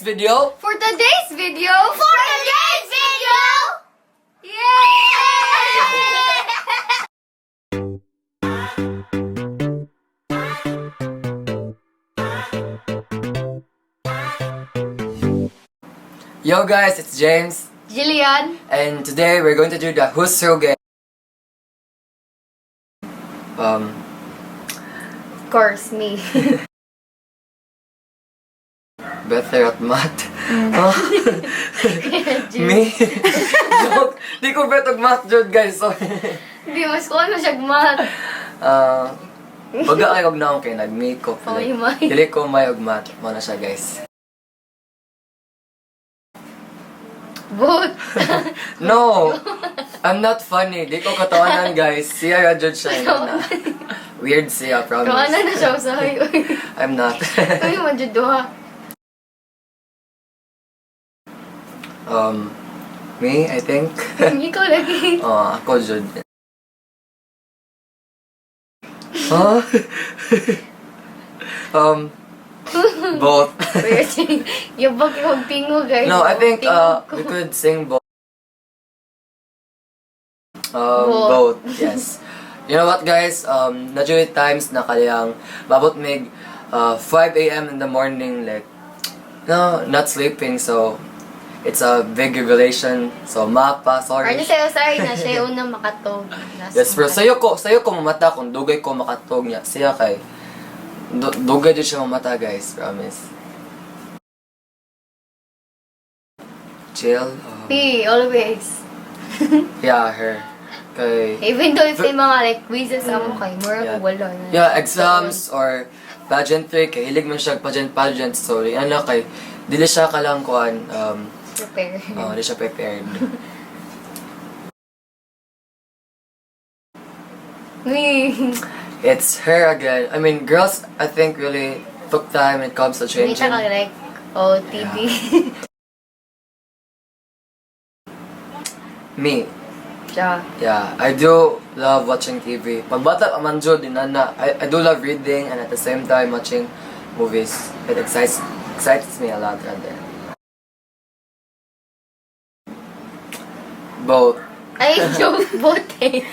video, For today's video! For today's video! Yay! Yo guys, it's James, Jillian, and today we're going to do the Who's Who game. Of course, me. Better at math. Huh? Me? Joke! Di ko bet og math jud, guys. Sorry. Hindi, mas ko ano siya math. Ah, baga ay og naong kay nag-makeup. Oh, may. Dili ko may og math. Mo na siya, guys. Both. No! I'm not funny. Di ko katawanan, guys. Siya ra jud siya. Na. Weird siya, promise. Kawana na siya usahay. I'm not. Uy, man jud duha. Me, I think. Ikaw lagi. Oh, ako jud. Huh? Both. Weird. Yabag yung tingo, guys. No, I think Tingog ko. we could sing both. Both. Both, yes. You know what, guys? Na times na kaliyang mabot mig 5 a.m. in the morning, like, no, not sleeping, so it's a big revelation. So, mapa, sorry. Ano sa'yo, sorry na siya yung unang makatog. Yes, bro. Sayo ko mamata kung dugay ko makatog niya. Siya kay, dugay jud siya mamata, guys. Promise. Chill. P, always. Yeah, her. Kay, Even though if may mga like quizzes amo kay, mura Yeah. ko wala na. Yeah, exams or pageantry, kay hilig man siya pageant pageant. So, ano kay, dili siya kalang kuan, Prepare. oh, dili siya prepared. Me. It's her again. I mean, girls, I think really took time when it comes to Hindi changing. ka like, oh, TV. Me. Siya. Yeah, I do love watching TV. Pagbata pa man jud, inana, I do love reading and at the same time watching movies. It excites me a lot rather. Both. Ay, joke, both eh.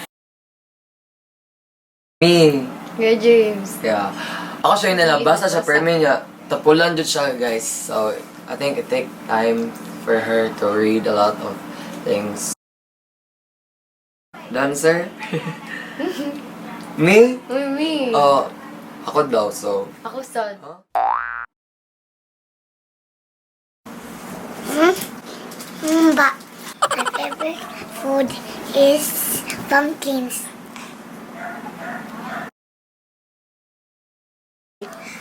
Me. Kuya James. Yeah. Ako siya yung nalabasa siya, Basta. pero niya, tapulan jud siya, guys. So, I think it take time for her to read a lot of things. Dancer? Me? Uy, me. Oh, ako daw, so. Ako sad. Huh? But my favorite food is pumpkins.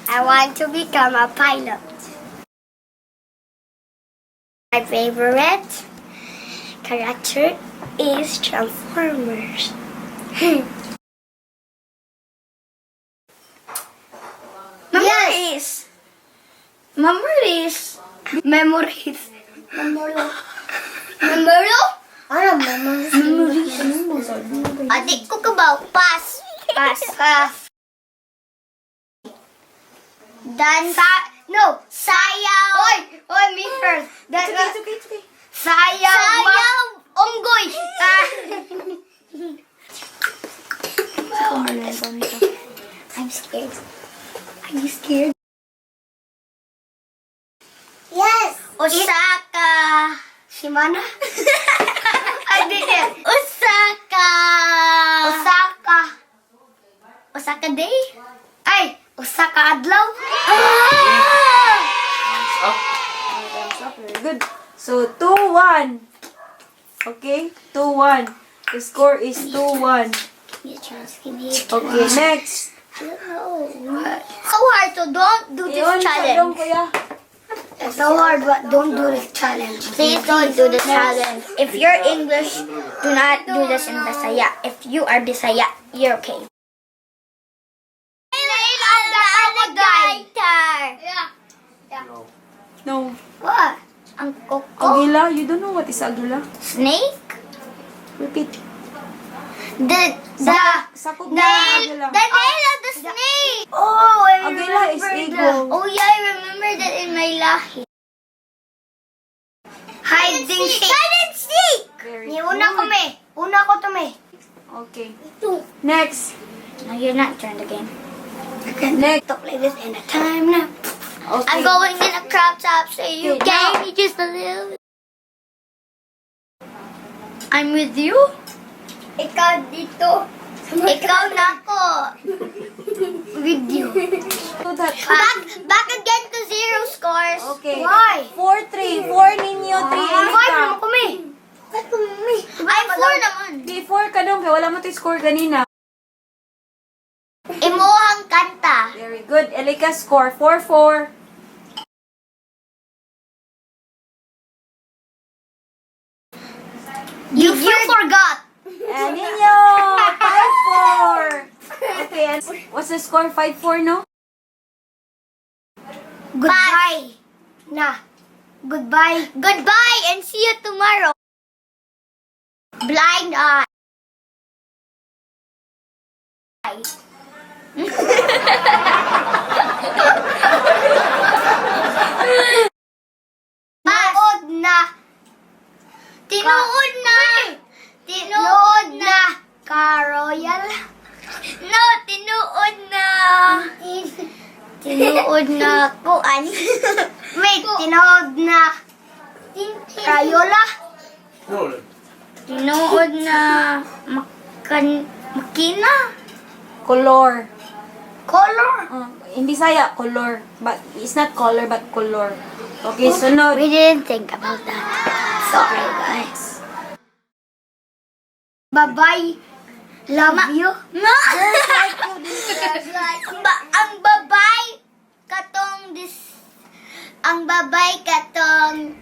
I want to become a pilot. My favorite character is Transformers. Memories. Memories. Memories. Memories. Memoro? Ano memories? Memories. Ate ko kabaw. Pass. Pass. Pass. Dan. Sa no. Sayaw. Oy! Oy, me first. Dan, it's okay, it's okay, it's okay. Sayaw. Sayaw. Unggoy. I'm scared. Are you scared? Yes. Osaka. Shimana? I did it. Osaka. Osaka. Osaka Day? Ay, Osaka Adlaw? Ah! Thumbs up. Thumbs up. Very good. So, 2-1. Okay? 2-1. The score is 2-1. Give me a chance. Give me a chance. Okay, next. I don't know. So hard, so don't do this Iyon, challenge. Challenge. Kuya. It's so hard, but don't do this challenge. Please don't do this challenge. If you're English, do not do this in Bisaya. If you are Bisaya, you're okay. No. What? Ang koko? Agila? You don't know what is agila? Snake? Repeat. The Sakop na nail, agila. the nail of the snake. Oh, I Agila is remember that. eagle. Oh yeah, I remember that in my lahi. Hiding seek. Hide and seek. Very Ni una ko good. me. Una ko to me. Okay. Next. No, you're not joined the game. Next. Talk like this in a time now. Okay. I'm going in a crop top, so you Okay, gave now- me just a little. I'm with you. Ikaw dito. Ikaw na ako. With you. Do that. Back again to zero scores. Okay. Why? 4-3. 4 ninyo, 3 Five Elika. naman kami. Ay, four naman. Di 4 ka dong, kaya wala mo to score ganina. Imuhang kanta. Very good. Elika score 4-4. You forgot. And ninyo, 5-4. Okay, and what's the score? 5-4, no? Goodbye. Na. Goodbye. Goodbye and see you tomorrow. Blind eye. Tinuod na. Tinuod na. Tinuod na. Ka-royal. No, tinuod na. Tinuod na kuan. Wait, tinuod na. Crayola. Tinuod na makan makina. Color. Color. In Bisaya, color. But it's not color, but color. Okay, sunod. We didn't think about that. Sorry, guys. Bye-bye. Love you. No. Ba ang babay katong this ang babay katong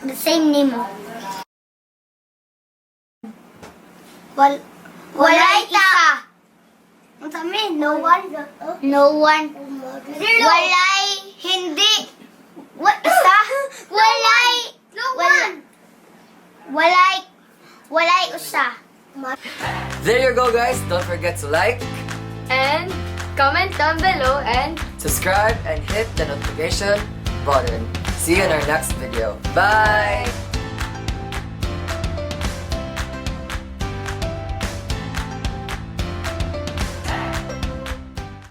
the same name mo. Walay isa. Ang sabi, no one. No one. Zero. Walay hindi. What isa? Walay. No one. Walay. Walay usa. There you go, guys. Don't forget to like, And comment down below and subscribe, and hit the notification button. See you in our next video. Bye!